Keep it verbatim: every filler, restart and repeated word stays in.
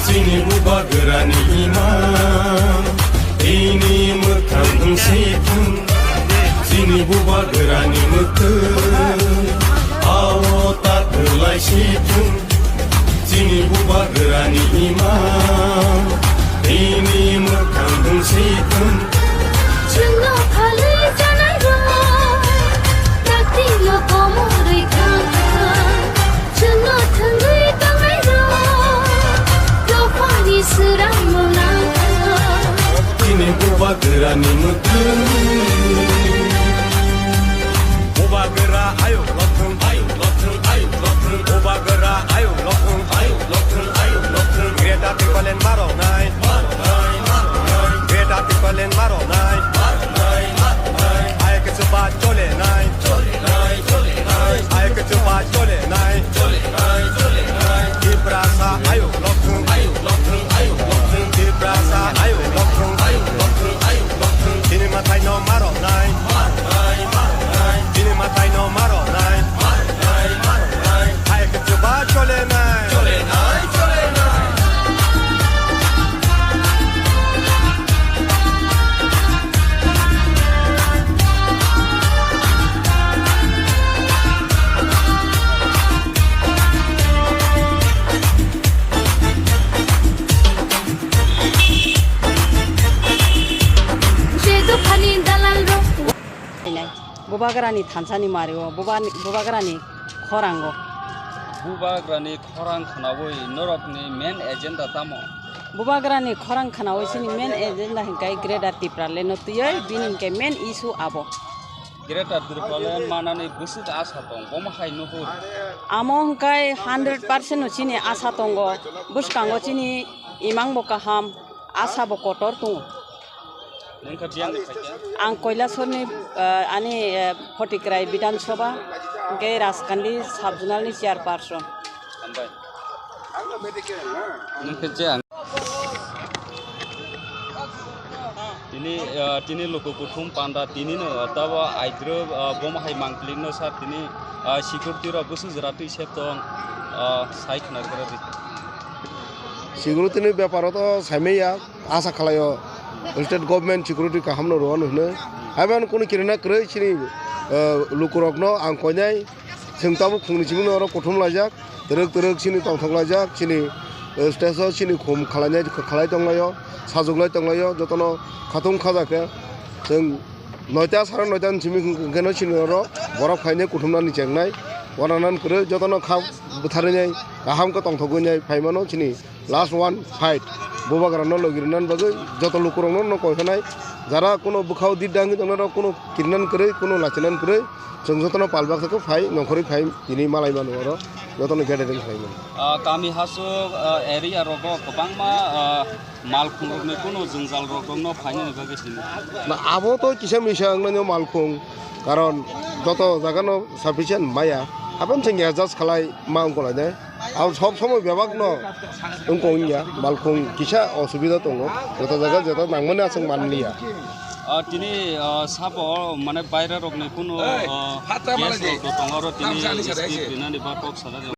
Chini bubagrani imang, tini mwkhang wng si thung. Chini bubagrani mwkhwng, ao ta kwlai si thung. Chini bubagrani imang, tini mwkhang wng si thung. Chwngno phalwi chanairok, taktino komorwi thang thang. Chwngno thwngwi tongnairok, dophani swrangno nang thang. Chini bubagrani mwkhwng. Bubagra ayuk lokthung, ayuk lokthung, ayuk lokthung. Bubagra ayuk lokthung, ayuk lokthung, ayuk lokthung. Greater Tipraland maroknai, maroknai, maroknai. Greater Tipraland maroknai, maroknai, maroknai. Ai kichu ba chole nai, chole nai, chole nai. Ai kichu ba chole nai, chole nai, chole nai. Tiprasa ayuk lokthung, ayuk lokthung, ayuk lokthung. Tiprasa ayuk lokthung, ayuk lokthung, ayuk lokthung. Chini mwtai no maroknai, maroknai, maroknai. Chini mwtai no maroknai, maroknai, maroknai. Hai kichu ba chole nai, chole nai, chole nai. Bubagrani thansani mario, buba-, bubagrani khorango. Bubagrani khorang khnaui norokni main agenda tamo? Bubagrani khorang khnaui sini main agenda hingkai Greater Tipraland no twiwi bini hingkai main issue abo. Greater Tipraland manani bwswk asa tong, bomo hai nuhur? Amo hingkai hundred percent no chini asa tongo, bwskango chini imang bo kaham, asa bo kotor tongo. Nung kha biyang ni phaikha? Ang Kailasor ni, eh, ani, eh, Photikrai Bidhan Sabha, hingke Raskandi Sub Zonal ni chairperson. Hambai. Nung kha je ang. Tini, eh, tini luku kuthum panda tini no, tabo aidro, eh, bomo hai mangpili no sir tini, eh, security rok busu jora twi sep tong, eh, sai khna gora di. Security ni bepar o to saimaya. Asa khlaio, state government security kaham no rw hwnwi. Haiban kunu kirina kwrwi chini, eh, lukurokno ang koinai, chwng tabuk phungni simi no oro kuthum laijak, twrwk twrwk chini tongthok laijak, chini, eh, stage o chini khum khwlainai, khwlai tonglaio, sajuklai tonglaio, jotono khatung khaja khe chwng noita sara noita ni simi hwnkhe no chini oro borok phainai kuthumnani chengnai, uananan kwrwi jotono kha bwtharwi nai, kaham khe tongthogwi nai phaimano chini. Last one fight. Bubagrano logi rwna bagwi joto lukurokno no koi khanai. Jara kuno bwkhao dit dangwi tongnai rok kuno kirinan kwrwi, kuno lachinan kwrwi. Chwng jotono palbak sakhe phai, nongkhorwi phai, tini malai mano oro. Jotono gathering khlai mano. Ah, kami hasuk, ah, area rogo kwbangma, ah, malkhung rokni kuno jwngjal rok rokno phainani bagwi tini. Na abo to kisa misa wngnai malkhung. Karon joto jagano sufficient maya. Haphang chwng adjust khlai ma wngkolainai. Ang sob somoi bebak no wngkong ya, malkhung kisa osubida tongo, joto jaga joto nangmani aswk manliya. Ah, tini, ah, sabo mane baira rokni kuno, ah, guest rok to tongo aro tini speech rinani ba kok sana.